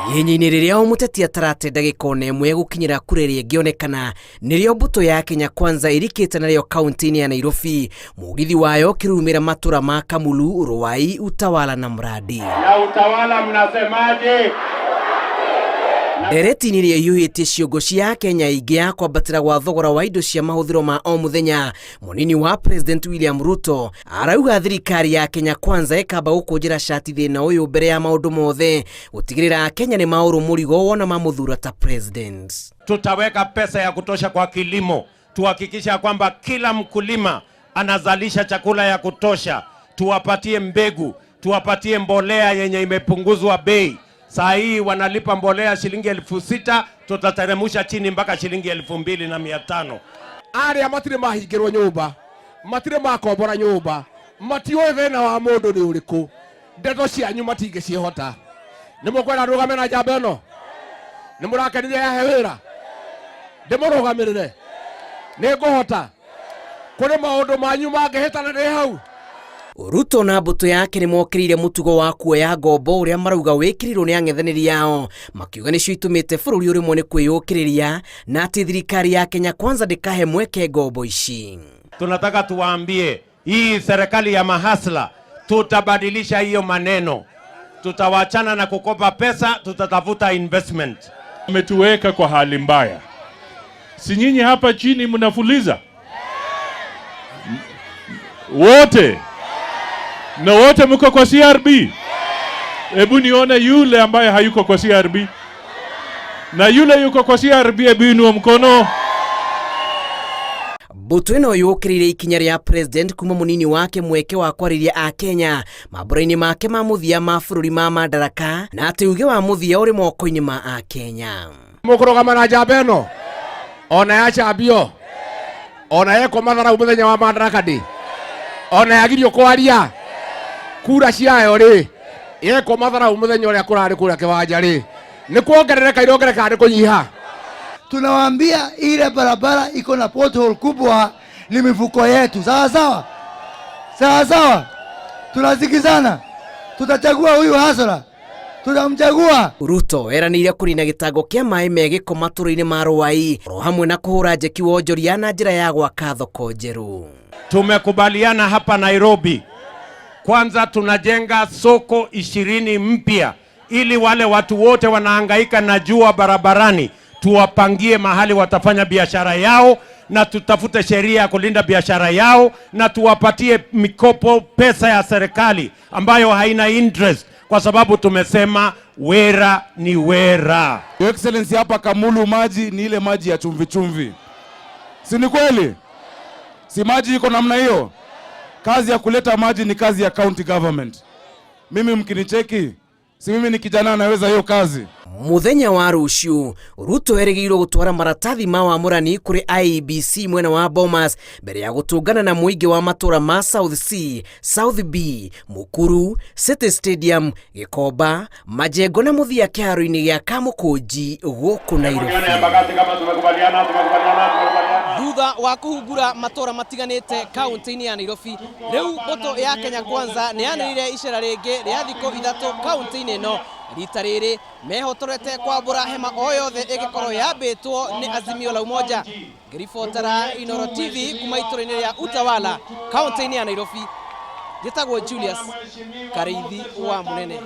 Ihenya-inĩ rĩrĩa o mũteti atarate ndagĩka ona ĩmwe gũkinyĩra kura ĩrĩa ĩngĩonekana, nĩrĩo mbũtũ ya Kenya Kwanza ĩrikĩte narĩo kaunti-inĩ ya Nairobi, mũgithi wayo ũkĩrurumĩra matũra ma Kamulu, Ruai, Utawala na Mradi. Na Utawala mnasemaje? Ndereti-inĩ ĩrĩa ĩhiũhĩtie ciongo cia Akenya aingĩ ya kwambatĩra gwa thogora wa indo cia mahũthĩro ma o mũthenya, mũnini wa President William Ruto arauga thirikari ya Kenya Kwanza ĩkamba gũkũnjĩra cati thĩna ũyũ mbere ya maũndũ mothe, gũtigĩrĩra Akenya nĩ maũrũ mũrigo wona mamũthura ta president. Tutaweka pesa ya kutosha kwa kilimo, tuhakikisha kwamba kila mkulima anazalisha chakula ya kutosha, tuwapatie mbegu, tuwapatie mbolea yenye imepunguzwa bei. Saa hii wanalipa mbolea shilingi 6,000, tutateremusha chini mpaka shilingi 2,500. Arĩa matirĩ mahingĩrwo nyũmba, matirĩ makombora nyũmba, matiũĩ thĩna wa mũndũ nĩ ũrĩkũ, ndeto cianyu matingĩciĩhota. Nĩ mũkwenda ndũgame na njamba ĩno? Nĩ mũrakenire yahe wĩra? Ndĩmũrũgamĩrĩre? Nĩ ngũhota? Kũrĩ maũndũ manyu mangĩhĩtana ndĩ hau? Ruto na mbũtũ yake nĩ mokĩrĩire mũtugo wa kuoya ngombo ũrĩa marauga wĩkĩrĩirwo nĩ ang'ethanĩri ao, makiuga nĩcio itũmĩte bũrũri ũrĩmwo nĩ kwĩyũkĩrĩria na atĩ thirikari ya Kenya Kwanza ndĩkahe mweke ngombo ici. Tunataka tuwaambie hii serikali ya mahasla, tutabadilisha hiyo maneno, tutawachana na kukopa pesa, tutatafuta investment. Ametuweka kwa hali mbaya. Si nyinyi hapa chini mnafuliza wote na wote mko kwa CRB? Hebu nione yule ambaye hayuko kwa CRB, na yule yuko kwa CRB, hebu inua mkono. Mbũtũ ĩno yũkĩrĩire ikinya rĩa president kuma mũnini wake mweke wa kwarĩria Akenya mambũra-inĩ make ma mũthia ma bũrũri ma Madaraka, na atĩ uge wa mũthia ũrĩ moko-inĩ ma Akenya. Mũkũrũgama na njamba ĩno ona yacambio, ona yekwo matharau mũthenya wa Madaraka Day, ona yagirio kwaria kura ciayo rĩ, yekwo matharau mũthenya ũrĩa kũrarĩ kũrĩa kĩwanja rĩ, nĩ kuongerereka irongereka nĩ kũnyiha? Tunawaambia ile barabara iko na pothole kubwa ni mifuko yetu. Sawa sawa, sawa sawa, tunasikizana. Tutachagua huyu hustler, tutamchagua. Ruto eranĩire kũnina gĩtango kĩa maĩ me gĩko matũra-inĩ ma Ruai oro hamwe na kũhũra njeki wonjoria na njĩra ya gwaka thoko njerũ. Tumekubaliana hapa Nairobi, kwanza tunajenga soko 20 mpya ili wale watu wote wanahangaika na jua barabarani tuwapangie mahali watafanya biashara yao, na tutafute sheria ya kulinda biashara yao, na tuwapatie mikopo, pesa ya serikali ambayo haina interest, kwa sababu tumesema wera ni wera. Your Excellency, hapa Kamulu maji ni ile maji ya chumvi chumvi, si ni kweli? Si maji iko namna hiyo? Kazi ya kuleta maji ni kazi ya county government. Mimi mkinicheki, si mimi ni kijana naweza hiyo kazi. Muthenya wa rũciũ Ruto erĩgĩrĩirwo gũtwara maratathi ma wamũrani kũrĩ IEBC mwena wa Bomas mbere ya gũtũngana na mũingĩ wa matũra ma South C, South B, Mukuru, City Stadium, Gĩkomba, Majengo na mũthia kĩharo-inĩ gĩa Kamũkũnji gũkũ Nairobi. Thutha wa kũhungura matũra matiganĩte kaunti-inĩ ya Nairobi, rĩu mbũtũ ya Kenya Kwanza nĩ yanĩrĩire icera rĩngĩ rĩa thikũ 3 kaunti-inĩ ĩno. Rita rĩrĩ mehotorete kwambũra hema o yothe ĩngĩkorwo yambĩtwo nĩ Azimio la Umoja. Ngĩribotera Inooro TV kuma itũra-inĩ rĩa Utawala kaunti-inĩ ya Nairobi, njĩtagwo Julius Karĩithi wa Mũnene.